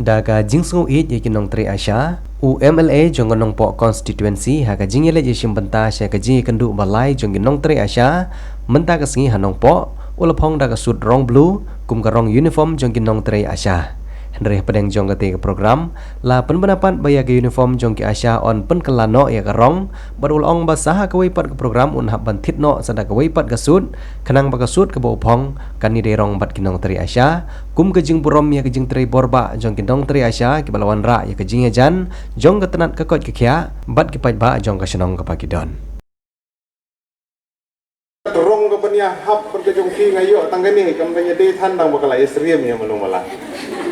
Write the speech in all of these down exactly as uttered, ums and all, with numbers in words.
Da ka jingsngew ïeit ïa ki nongtrei ASHA, u MLA jong ka Nongpoh constituency ha ka jingïaleit ïashim bynta sha ka jingïakynduh ba lai jong ki nongtrei ASHA mynta ka sngi ha Nongpoh, u la phong da ka suit rong blue kum ka rong uniform jong ki nongtrei ASHA. Hynrei hapdeng jong katei ka program, la pynbna pat ba ïa ka uniform jong ki ASHA yn pynkylla noh ïa ka rong, bad u la ong ba sa ha kawei pat ka program un hap ban thied noh sa da kawei pat ka suit, khnang ba ka suit kaba u phong kan ïadei rong bad ki nongtrei ASHA, kum ka jingburom ïa ka jingtrei bor bah jong ki nongtrei ASHA kiba la wanrah ïa ka jingïajan jong ka tnat ka koit ka khiah bad ki paidbah jong ka shnong kaba ki don. Rong kaba ïahap bad ka jong phi nga ïoh tang kane, kam da ïadei than tang ba ka la ïasyriem ïa mano mala.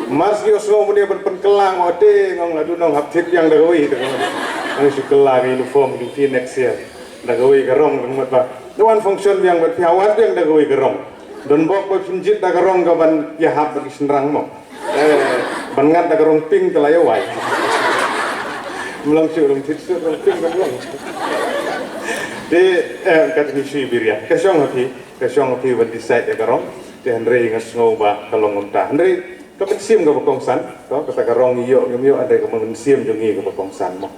Mar shu ïohsngew mynne ban pynkylla, nga ong te, nga ong lada nong hap thied biang da kawei te. Nang shu kylla ka uniform ka jong phi next year da kawei ka rong, tang mut ba da wan function biang bad phi, ha wad biang da kawei ka rong. Don bok ba phin jied da ka rong kaban ïahap bad ki shynrang mo. Eh, ban ngat da ka rong pink te la ïa wai. Mlong shu rong thied shu rong pink ka mlong. Te, eh, ka tngi shu biria. Ka shong ha phi, ka shong ha phi ban decide ïa ka rong. Te hynrei nga sngew ba ka long kumta. Hynrei ka mynsiem kaba kongsan, to, kata ka rong ïoh ngim ïoh, hynrei ka mynsiem jong ngi kaba kongsan mo.